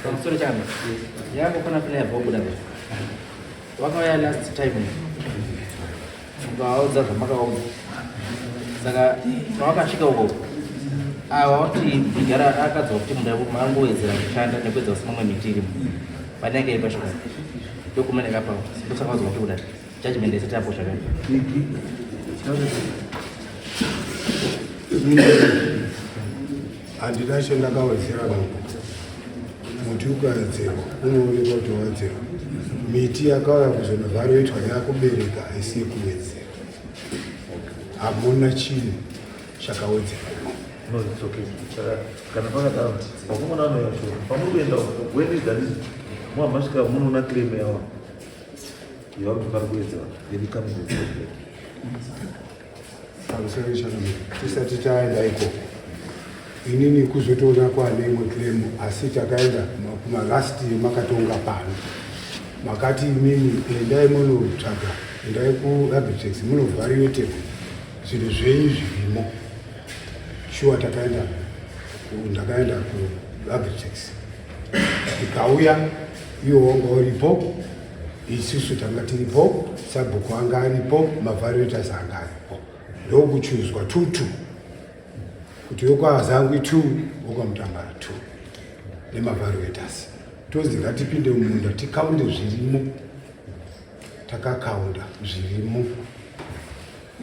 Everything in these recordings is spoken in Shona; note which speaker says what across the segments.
Speaker 1: Pamusoro chami. Yakufana fana yabva kubuda. Wakauya last time. Mukawaudza zvamakaudza. Saka pawakasvika uko awa kuti bhigara akadzwa kuti munda mangowedzera kushanda nekuedza kusima mwe miti irimo. Pane yake iri pashoka. Document yakapawo. Ndosaka wazwa kuti kuda. Judgment isati yapo zvakare.
Speaker 2: Handina chandakawedzera mambo. Muti ukawedzerwa unoonekwa kuti wawedzerwa. Miti yakauya kuzonovharoitwa yakubereka haisi yekuwedzera. Hamuna chinhu chakawedzerwa.
Speaker 3: No, it's okay. Saka kana pakadaro vakomana vanouya kutora pamuri kuenda kuendedza ndizvo muhamasvika munoona claim yavo yavari vari kuedza they become the problem.
Speaker 2: Pamusoro chakamira tisati taenda ikoko inini kuzotoona kwane imwe claim asi takaenda kumalast makatonga pano makati imimi endai munotsvaga endai kuagritex munovhariwetewo zvinhu zvenyu zvirimo shuwa takaenda ndakaenda kuagritex ndikauya iwo wanga uripo isusu tanga tiripo sabhuku anga aripo mavariators anga aripo ndokuchuzwa tutu kuti wekwaazangwi two wekwamutambara two nemavariators tozi ngatipinde mumunda tikaunde zvirimo takakaunda zvirimo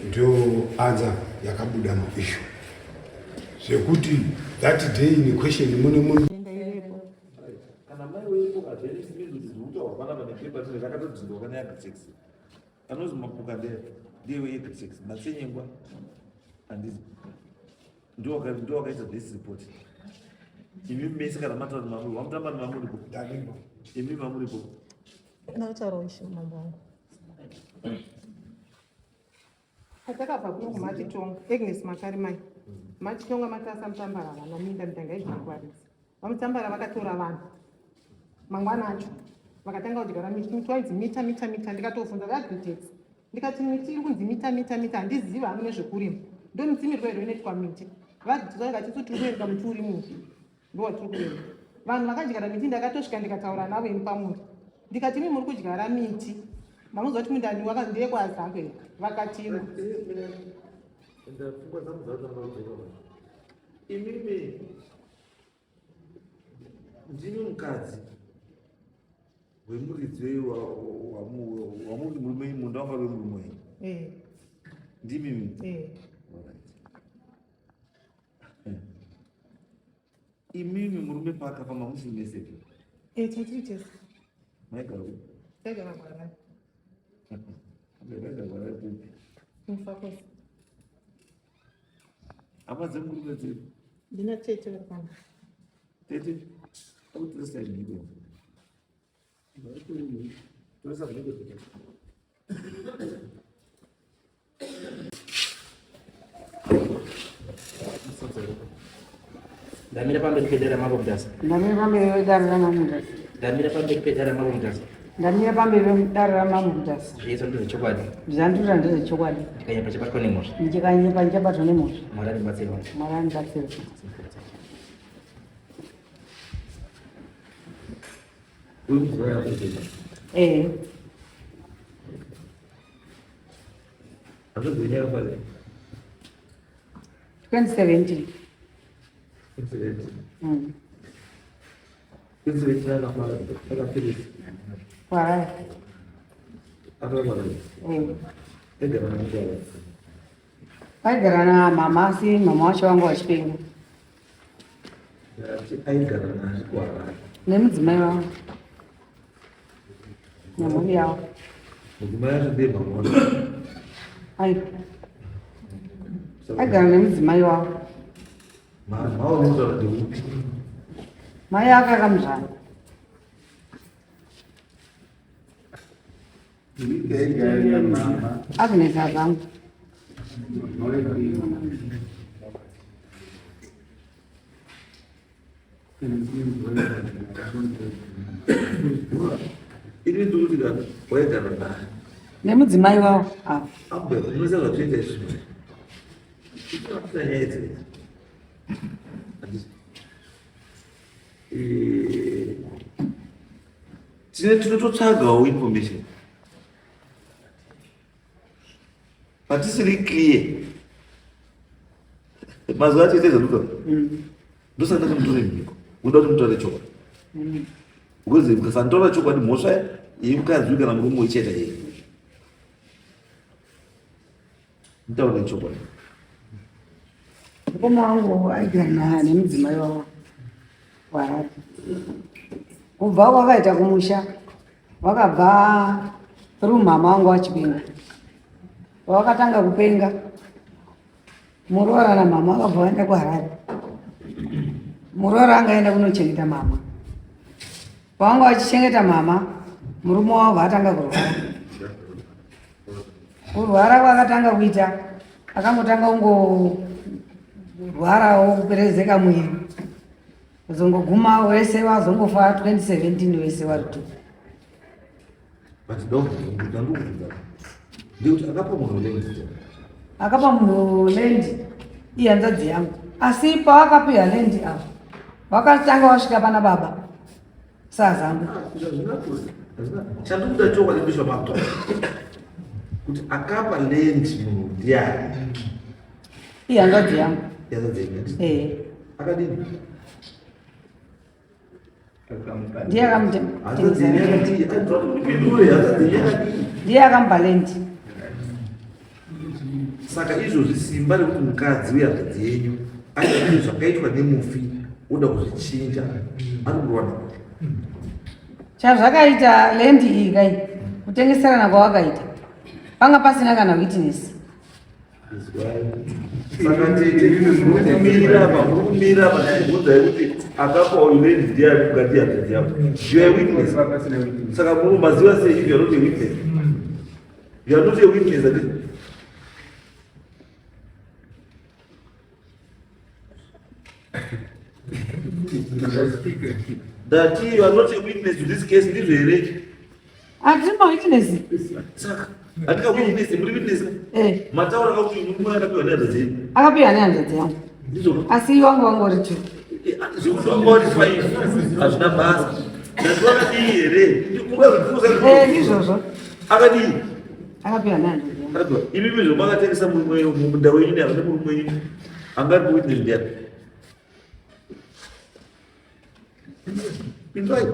Speaker 2: ndo anza yakabuda muishu zvekuti that day in question mune munhu
Speaker 3: kana mai wepo adhenisi means kuti zviri panapa nepepa tine rakatodzingwa kana yagritex anozi mapuka ndee ndiye weagritex matsenyengwa handizi ndiwo wakaita this report. Imi mese kana mataura mamuri wamutamba nemamuripo imi mamuripo.
Speaker 4: Ndakutaura ishe mambo wangu.
Speaker 5: Patakabva kuno kuMatitonga, Agnes Makarimai, Matitonga matasa Mutambara vana minda minda ngaizvikuvaridza. VaMutambara vakatora vanhu mangwana acho vakatanga kudyara miti. Miti wainzi mita mita mita, ndikatobvunza veAgritex ndikati miti iri kunzi mita mita mita, handizivi hangu nezvekurima, ndo mitsimirwo here inoitwa miti? VaAgritex vakati isu tiri kuverenga muti uri muti ndowatiri kuverenga. Vanhu vakadyara miti, ndakatosvika ndikataura navo ini pamunda, ndikati imi muri kudyara miti, mamuziva kuti mundani ndeyekwaZangu here? Vakatima.
Speaker 3: Enda pfungwa dzangu dzakatanga kudzoka. Imimi ndimi mukadzi wemuridzi wamuri murume, munda wanga uri wemurume wenyu?
Speaker 5: Eh.
Speaker 3: Ndimimi?
Speaker 5: Eh.
Speaker 3: Alright. Imimi murume paakafa mamusi mese?
Speaker 5: Eh, tatiri tese.
Speaker 3: Maigara kupi?
Speaker 5: Taigara Gwarai.
Speaker 3: Maigara Gwarai kupi?
Speaker 5: Mufakosi.
Speaker 3: Hama dzemurume dzedu?
Speaker 5: Ndina tete vari pano.
Speaker 3: Tete akutiresa mhiko, toresa mhiko tete.
Speaker 1: Ndamira pamberi pedare raMambo Mutasa.
Speaker 6: Ndamira pamberi pedare raMambo Mutasa.
Speaker 1: Ndamira pamberi pedare raMambo Mutasa.
Speaker 6: Ndamira pamberi pedare raMambo Mutasa.
Speaker 1: Zvese ndezvechokwadi.
Speaker 6: Zvandura ndezvechokwadi.
Speaker 1: Ndikanyepa chabatwa nemhosva.
Speaker 6: Ndikanyepa ndichabatwa nemhosva.
Speaker 1: Mwari andibatsire.
Speaker 6: Mwari andibatsire.
Speaker 3: Uri kuzoya kuita?
Speaker 6: Eh.
Speaker 3: Hazvozonyaya pale.
Speaker 6: 2017.
Speaker 3: 2017. 2017 akafara akapirisa.
Speaker 6: Kwarai.
Speaker 3: Akafara.
Speaker 6: Eh.
Speaker 3: Egara namukara.
Speaker 6: Vaigara namama, asi mama wacho vanga vachipenga.
Speaker 3: Aigara nani kuHarare?
Speaker 6: Nemudzimai wavo nemhuri yavo.
Speaker 3: Mudzimai acho ndiye mama wacho?
Speaker 6: Ai, aigara nemudzimai wavo.
Speaker 3: Mama unotaura ndeupi?
Speaker 6: Mai ake akamuzvara. Agnes Azangu.
Speaker 3: Ini ndikuti waigara naye?
Speaker 6: Nemudzimai wavo avo.
Speaker 3: Abe unoziva zvatoita izvi. Ita nyaya idzi. Tine tinototsvagawo information. Patisiri clear. Mazuva acho ite zvamunotaura. Ndosaka ndati mutore mhiko. Unoda kuti mutaure chokwadi. Because mukasantaura chokwadi mhosva yemukadzi uyu kana murume uchiita yei. Mutaure chokwadi.
Speaker 6: Mukoma wangu aigara nemudzimai wavo kuHarare. Kubva kwakaita kumusha vakabva through mama wangu vachipenga. Pavakatanga kupenga muroora namama vakabva vaenda kuHarare. Muroora anga aenda kunochengeta mama. Pavanga vachichengeta mama murume wavo atanga kurwara. Kurwara kwakatanga kuita akangotanga kungorwarawo kuperezeka mwiri kuzongoguma wese wazongofa 2017 wese wari tu.
Speaker 3: But ndandikubvunza ndekuti akapa munhu land.
Speaker 6: Akapa munhu land ihanzvadzi yangu asi pawakapiwa land apa wakatanga wasvika pana baba sazangu.
Speaker 3: Chandikuda chokwadi ndechamakuta kuti akapa land munhu ndiani?
Speaker 6: Ihanzvadzi yangu.
Speaker 3: Ihanzvadzi yenyu.
Speaker 6: Eh.
Speaker 3: Akadini?
Speaker 6: Ndiye
Speaker 3: Hanzvadzi yenyu yakadii? Andipindure, hanzvadzi yenyu yakadii?
Speaker 6: Ndiye akamupa land.
Speaker 3: Saka izvozvi simba rekuti mukadzi uye hanzvadzi yenyu aite zvakaitwa nemufi woda kuzvichinja ari kurwana.
Speaker 6: Chazvakaita land iyi kai kutengeserana kwawakaita panga pasina kana witness.
Speaker 3: Saka tete muri kumira apa, muri kumira apa ndichibvunzai kuti akapa uyu land ndiani mukati hanzvadzi yako. You are a witness. Saka muri maziva sei if you are not a witness? You are not a witness. Ati. That you are not a witness to this case ndizvo here?
Speaker 6: Hatiri mawitness.
Speaker 3: Saka hatika witness, muri witness.
Speaker 6: Eh.
Speaker 3: Mataura kakuti murume akapiwa nehanzvadzi yenyu.
Speaker 6: Akapiwa nehanzvadzi yangu.
Speaker 3: Ndizvo.
Speaker 6: Asi wangu wangori tu.
Speaker 3: Zvekuti wanga uri five hazvina basa. Ndati wakadii here? Ungazvibvunza.
Speaker 6: Eh, ndizvozvo.
Speaker 3: Akadii?
Speaker 6: Akapiwa nehanzvadzi yangu.
Speaker 3: Akapiwa. Imi zvamakatengesa murume wenyu mumunda wenyu nehanzvadzi murume wenyu anga ari witness ndiani? Pindwai.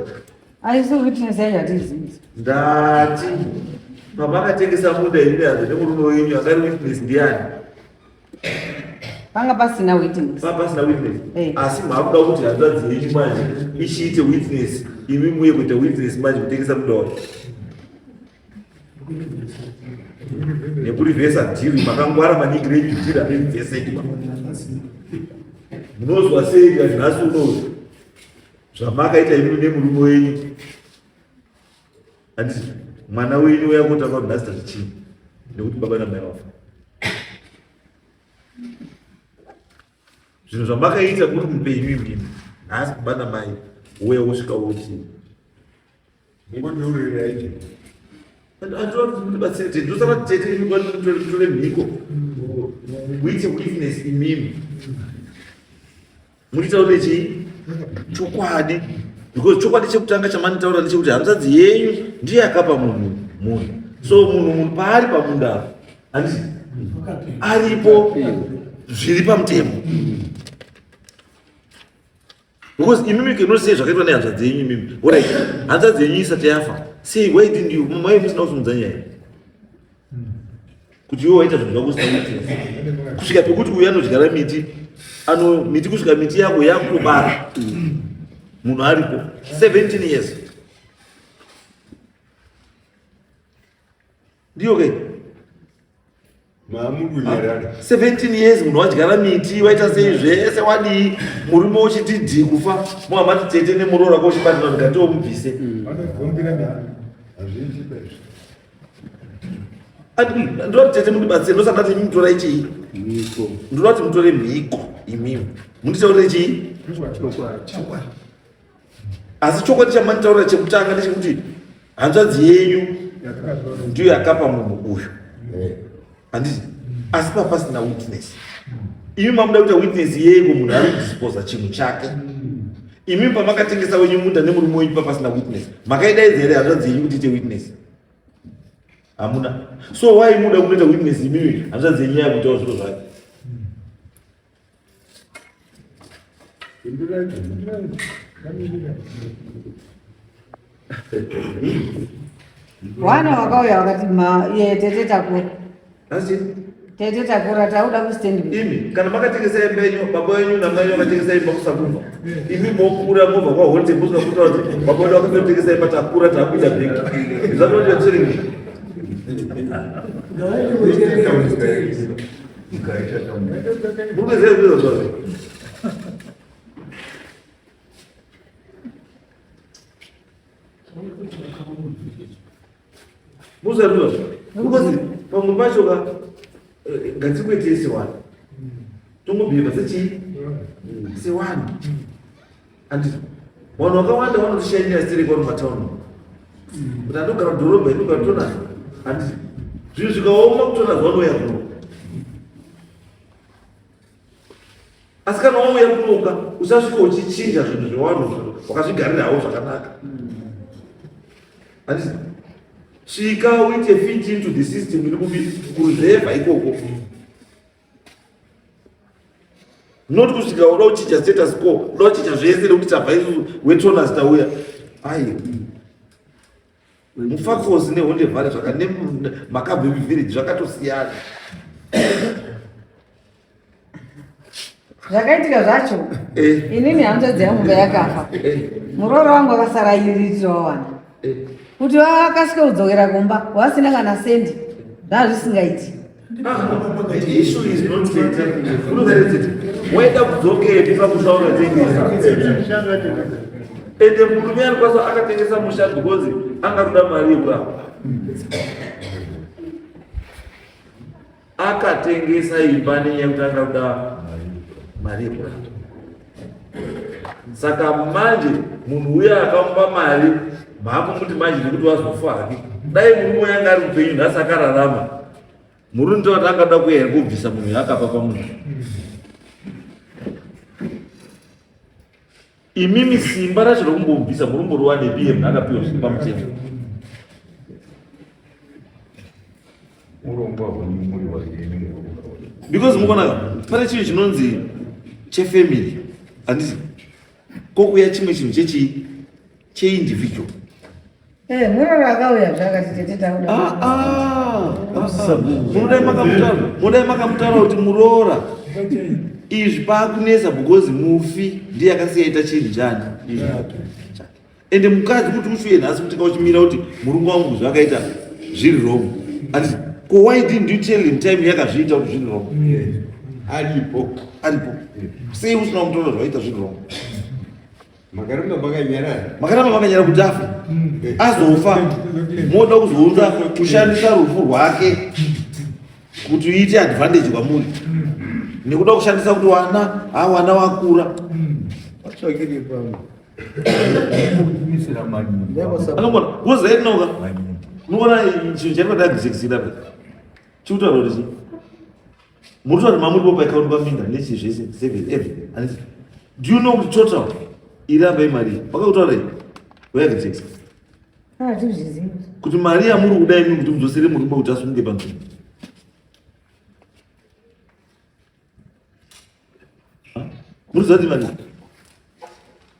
Speaker 6: Aisi witness yacho hatizivi.
Speaker 3: Ndati pamakatengesa munda ini nehanzvadzi nemurume wenyu anga ari witness ndiani?
Speaker 6: Panga pasina witness.
Speaker 3: Panga pasina witness.
Speaker 6: Eh.
Speaker 3: Asi makuda kuti hanzvadzi yenyu manje ichiite witness imi muye kuita witness manje kutengesa munda wacho. Nekurivhesa dhiri makangwara maningi renyu dhiri haririvheseki ba. Munozwa sei kana nhasi uno zvamakaita imi nemurume wenyu? Handiti mwana wenyu uya kutanga kuti nhasi tazvichii nekuti baba namai vafa. Zvinhu zvamakaita muri mupenyu imimi nhasi baba namai uya wosvika woti Andibatsire tete, ndosaka tete imi kwanditore mhiko. Muite witness imimi. Mutitaure chii? Chokwadi. Because chokwadi chekutanga chamanditaura ndechekuti hanzvadzi yenyu ndiye akapa munhu munhu. So munhu munhu paari pamunda apa. Handiti? Aripo zviri pamutemo. Because imimi cannot say zvakaitwa nehanzvadzi yenyu imimi. Alright, hanzvadzi yenyu isati yafa. Sei why didn't you mai musina kusimudza nyaya? Kuti iwe waita zvinhu zvako usina kuitira. Kusvika pekuti uyu anodyara miti, ano miti kusvika miti yako yakutobara. Munhu aripo 17 years. Ndiyo ke?
Speaker 2: Mamukunyarara.
Speaker 3: 17 years munhu wadyara miti waita sei zvese wadii murume uchiti dhi kufa mohamati tete nemuroora ko uchibatira kuti gati omubvise
Speaker 2: Hazviiti izvi.
Speaker 3: Ndoda kuti tete mundibatsire ndosaka ndati imi mutorai chii ndoda kuti mutore mhiko imimi munditaurire chii Asi chokwadi chamanditaurira chekutanga ndechekuti hanzvadzi yenyu ndiyo yakapa munhu uyu, handiti? Asi pa pasina witness, imi mamuda kuita witness yeiko? Munhu ari kudisposa chinhu chake. Imi pamakatengesa wenyu munda nemurume wenyu papasina witness, makaidaidza here hanzvadzi yenyu kuti ite witness? Hamuna. So why muda kunoita witness imimi hanzvadzi yenyu yakuitawo zviro zvake?
Speaker 6: Wana wakauya wakati ma iye tete takura. Asi tete takura tauda kustand.
Speaker 3: Imi kana makatengesa imba yenyu baba wenyu namai venyu vakatengesa imba kusakuva. Imi mokura mobva kwa Honde mosvika kutaura kuti baba wedu vakatengesa imba takura takuita bank. Zvatoti yatsviri. Mukuziva zviro zvazvo. Muzarura because pamwe pacho ka eh, ngatingoitei sewani tongobheva sechii sewani anditi vanhu vakawanda vanotishainira stereki vari mumatauni kuti andogara dhorobha inogara tona anditi zvinhu zvikaoma kutona zvanouya kuno asi kana wauya kunoka usasvika uchichinja zvinhu zvevanhu wakazvigarirawo zvakanaka anditi svika uite fit into the system iri kupi kuruzevha ikoko not kusvika uda kuchinja status quo uda kuchinja zvese nekuti tabva isusu wetonas tauya ai mufakosi nehonde vhari zvaka nemakabve village zvakatosiyana
Speaker 6: Zvakaitika zvacho eh. inini hanzvadzi yangu payakafa eh. muroora wangu akasara airiritirawo vana eh. kuti vakasike kudzokera kumba vasina kana sendi zvazvisingaiti
Speaker 3: waida kudzokepi pamusha wakatengesa ende murume anokwanisa akatengesa musha because anga kuda mari yekurapa akatengesa imba nenyaya yekuti anga kuda mari yekurapa saka manje munhu uya akamupa mari maakumuti manje nekuti wazofa hake dai murume uya anga ari mupenyu nhasi akararama murume ndoti angada kuya here kubvisa munhu yaakapa pamunhu Imimi simba racho rokumbobvisa murumboriwanepi iye munhu akapiwa zviri pamutemo. Because mukonaka pane chinhu chinonzi chefamily handiti kokuya chimwe chinhu chechii cheindividual.
Speaker 6: Eh, murora akauya zvakati tete tauda.
Speaker 3: Ah ah. Munodai makamutaura, munodai makamutaura kuti muroora. Izvi pakunetsa because mufi ndiye akasiya ita chinhu chani. Ende mukadzi kuti ushuye nhasi kuti kauchimira kuti murume wangu zvakaita zviri wrong. Ati ko why didn't you tell him time yakazviita kuti zviri wrong?
Speaker 2: Aripo.
Speaker 3: Aripo. Sei usina kumutora zvaita zviri wrong?
Speaker 2: Makaramba makanyarara.
Speaker 3: Makaramba makanyarara kuti afe. Azofa. Moda kuzounza kushandisa rufu rwake kuti uite advantage kwamuri. Nekuda kushandisa kuti wana, ha wana wakura.
Speaker 2: Vatsvakire pamwe.
Speaker 3: Anogona kuzoita inoka. Unoona chinhu chainoda kuzekisira pe. Chikutaura kuti chii? Muri kuti mamuripo paikaonekwa paminda nechii zvese seven everything handiti do you know kuti total iri apa imari vakakutaura here wearchitect
Speaker 6: Hatizvizivi.
Speaker 3: kuti mari yamuri kuda imi kuti mudzosere murume kuti asununge panzvimbo Muri kuziva kuti mari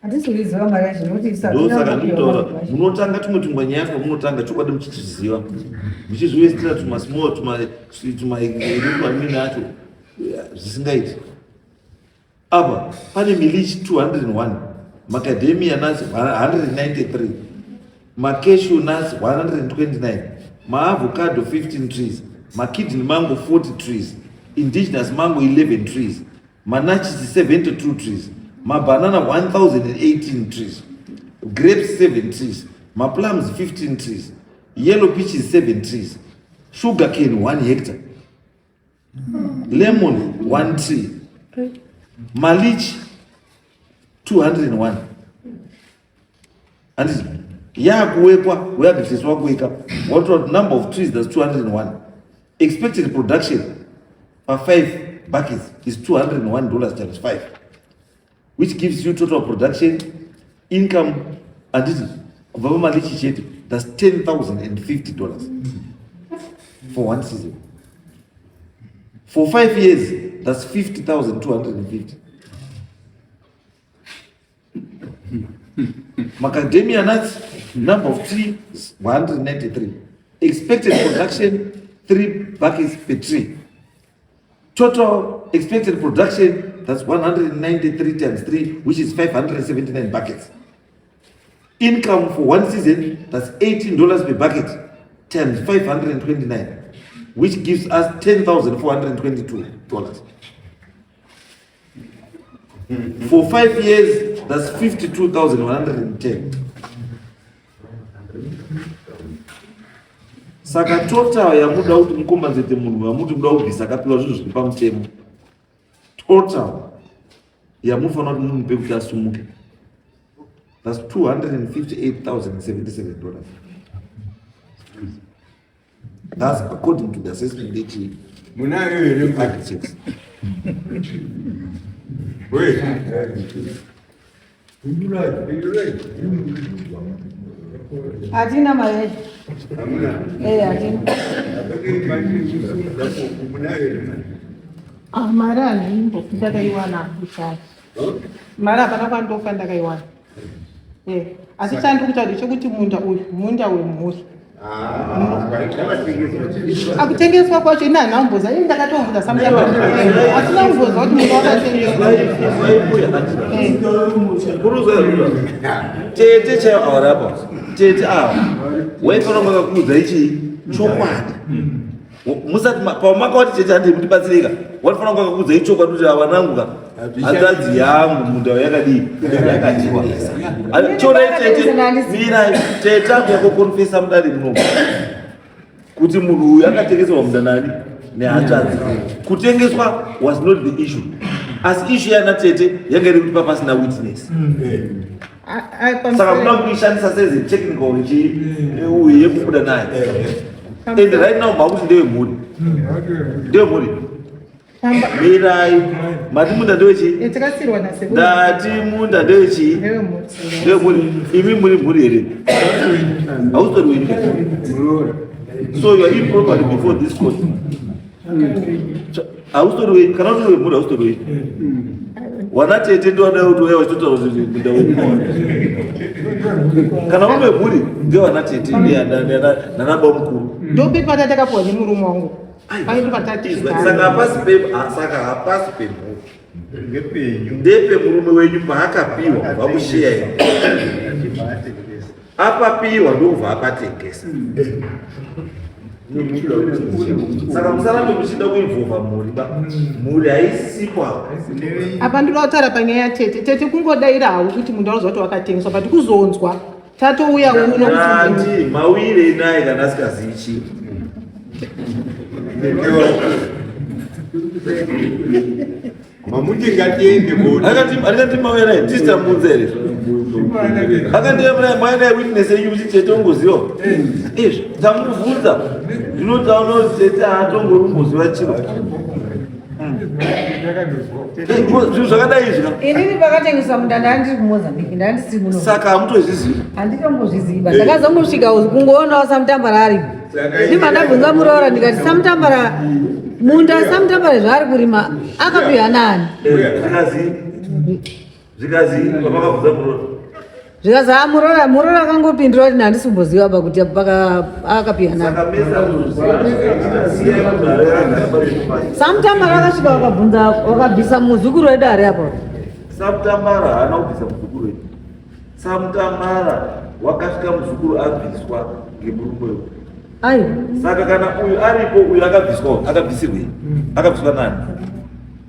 Speaker 6: Handisi kuiziva mari yacho nekuti
Speaker 3: ndosaka ndikutaura munotanga tumwe tungwanyaya twamunotanga chokwadi muchichiziva muchizviwestira tumasmall tumaimini acho zvisingaiti apa pane milich 201 macademia nuts 193 macashew nuts 129 maavocado 15 trees makidney mango 40 trees indigenous mango 11 trees manachisi 72 trees mabanana 1018 trees grapes 7 trees maplums 15 trees yellow peaches 7 trees sugar cane 1 hectare lemon 1 tree malich 201 handiti yakuwekwa weagrites wakuweka watora kuti number of trees thats 201 expected production pa5 buckets is 201 dollars times 5 which gives you total production Income handiti kubva pamalichi chete, that's $10,050 for one season. For 5 years, that's 50,250. Macadamia nuts, number of trees 193, expected production 3 buckets per tree. Total expected production, that's 193 times 3, which is 579 buckets. Income for one season, that's $18 per bucket times 529, which gives us $10,422. For 5 years, that's 52,110. Saka total yamuda kuti mucompensate munhu wamuti muda kubvisa akapiwa zvinhu zviri pamutemo, total yamufanira kuti mumupe kuti asumuke, that's $258,077. That's according to the assessment yechi
Speaker 2: Munayo here?
Speaker 3: Architects.
Speaker 2: We.
Speaker 6: Hatina mari yacho.
Speaker 2: Hamuna.
Speaker 6: Eh, hatina.
Speaker 2: Munayo here?
Speaker 5: Ah, mari handimbofi ndakaiwana kushaya mari, hapana kwandofa ndakaiwana. Eh, asi chandiri kutaura chekuti munda uyu munda wemhuri. Akutengeswa kwacho ini handina kumboziva. Ini ndakatomubvunza samutamba, asina kumboziva kuti munda wakatengeswa.
Speaker 3: Tete chaivo awarapa, tete ava waifanira kunge vakakuudza ichii chokwadi musati pamakawati tete handei mutibatsirika. Waifanira kunge vakakuudza ichokwadi kuti awanangu ka hanzvadzi yangu munda yakadii, yakatengesa. Chorai tete, mirai tete akuya kuconfessa mudare munomu kuti munhu uyu akatengeserwa munda nani, nehanzvadzi. Kutengeswa was not the issue, asi issue yana tete yanga iri kuti papasina witness. Saka muda kuishandisa seze technical uyu yekubuda nayo, and right now makuti ndewemhuri, ndewemhuri. Mirai, mati munda ndewechii?
Speaker 5: Takasirwa nasekuru.
Speaker 3: Ndati munda ndewechii?
Speaker 5: Ndewemhuri.
Speaker 3: Ndewemhuri. Imi muri mhuri here? Hausitori wenyu, so you are improperly before this court. Hausitori wenyu. Kana utori wemhuri, hausitori wenyu. Wana tete ndiwana kuti uya wachitotaura kuti munda wenyu. Kana uri wemhuri, ndewana tete nanaba mukuru.
Speaker 5: Ndopetu patatakapuwa nemurume wangu paitu patati.
Speaker 3: Saka hapasi pe ah, saka hapasi pemhuri.
Speaker 2: Ngepenyu.
Speaker 3: Ndepe murume wenyu paakapiwa kubva kusheya ino apapiwa, ndokubva apatengesa. Saka musarambe muchida kuinvolva mhuri ba, mhuri haisipo apa.
Speaker 5: Apa ndinoda kutaura panyaya yatete. Tete kungodaira hawo kuti munda unoziva kuti wakatengeswa, but kuzonzwa tatouya uno.
Speaker 3: Ati mawire naye kana asikazivi chii.
Speaker 2: Mamuti ngatiende kona.
Speaker 3: Akati mauya naye tista munze here? Akati mauya naye witness yenyu kuti tete ungoziva izvi. Tamubvunza, ndinotaona kuti tete haatongori kumboziva chiro. Zvinhu zvakadai izvi ka.
Speaker 6: Inini pakatengeswa munda ndandiri kuMozambique, ndandisiri muno.
Speaker 3: Saka hamutozvizivi.
Speaker 6: Handitombozviziva. Ndakazongosvika kungoonawo Samutambara aripo, ndibva ndabvunza muroora ndikati, "Samutambara, munda Samutambara zvaari kurima akapiwa nani?"
Speaker 3: Zvikazi pamakabvunza muroora?
Speaker 6: Zvikazi, "Ah, muroora." Muroora akangopindura kuti, "Handisi kumboziva ba kuti akapiwa nani."
Speaker 3: Saka mese amuzviziva, siyai munhu akagara pari.
Speaker 6: Samutambara akasvika wakabvunza, wakabvisa muzukuru wedu ari apo.
Speaker 3: Samutambara haana kubvisa muzukuru wedu. Samutambara wakasvika muzukuru abviswa ngemurume wedu.
Speaker 6: Ayo.
Speaker 3: Saka kana uyu aripo, uyu akabviswa, akabvisirwei? Akabviswa nani?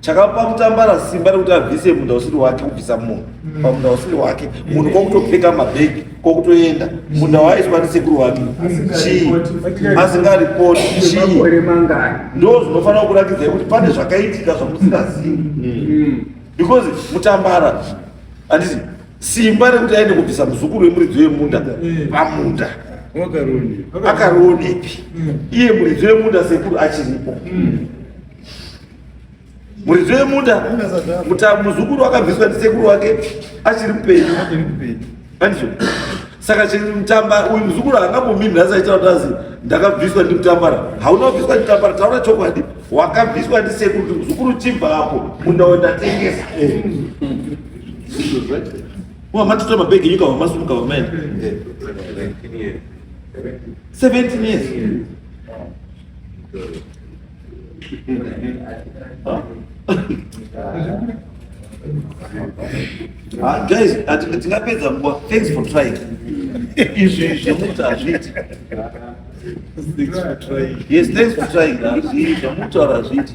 Speaker 3: Chakapa Mutambara simba rekuti abvise munda usiri wake, kubvisa munhu pamunda usiri wake, munhu kwakutopfeka mabhegi kwakutoenda munda waaiswa nesekuru wake, chii? Asingaripoti chii?
Speaker 7: Makore mangani?
Speaker 3: Ndo zvinofanira kurakidzai kuti pane zvakaitika zvamusingazivi, because Mutambara handiti simba rekuti aende kubvisa muzukuru wemuridzi wemunda pamunda akarionepi, iye muridzi wemunda sekuru achiripo? Muridzi wemunda muzukuru akabviswa ndisekuru wake achiri mupenyu. Andizvo. Saka chimutamba uyu muzukuru haangambomiri nhasi achitaura kuti azi ndakabviswa ndimutambara. Hauna kubviswa ndimutambara, taura chokwadi. Wakabviswa ndisekuru kuti muzukuru chibva apo munda uyu ndatengesa. Wamatotora mabhegi enyuka wamasumuka wamaenda. 17 years. Ah, guys, tingapedza nguva. Thanks for trying. Izvi zvemuti hazviiti. Yes, thanks for trying. Hazviiti, zvamutaura hazviiti.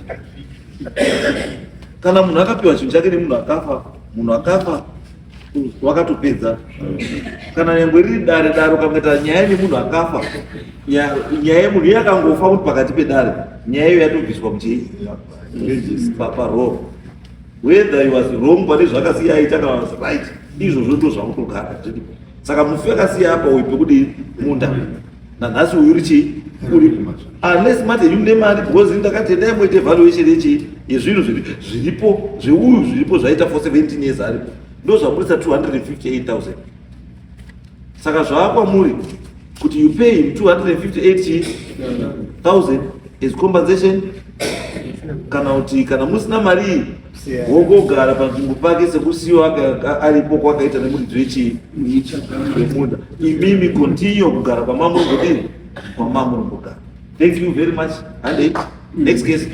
Speaker 3: Kana munhu akapiwa chinhu chake nemunhu akafa, munhu akafa wakatopedza. Kana nyangwe riri dare dare ukangoita nyaya nemunhu akafa, nyaya yemunhu iye akangofa kuti pakati pedare, nyaya iyo yatobviswa muchii paroo. Whether he was wrong pane zvakasiya aita kana was right, izvozvo ndo zvakutogara zviripo. Saka mufi akasiya apa uyu pekudii munda nanhasi uyu uri chii uripo unless mati henyu mune mari because ini ndakati endai moite evaluation yechii yezvinhu zviripo zveuyu zviripo zvaita for 17 years aripo ndo zvaburitsa 258000 saka zvava kwamuri kuti you pay him 258000 as compensation kana kuti kana musina mari iyi wongogara panzvimbo pake sekusiyiwa aripo kwakaita nemuridzi wechii wemunda imimi continue kugara kwamamurungodii kwamamurungogara. Thank you very much. Handei next case.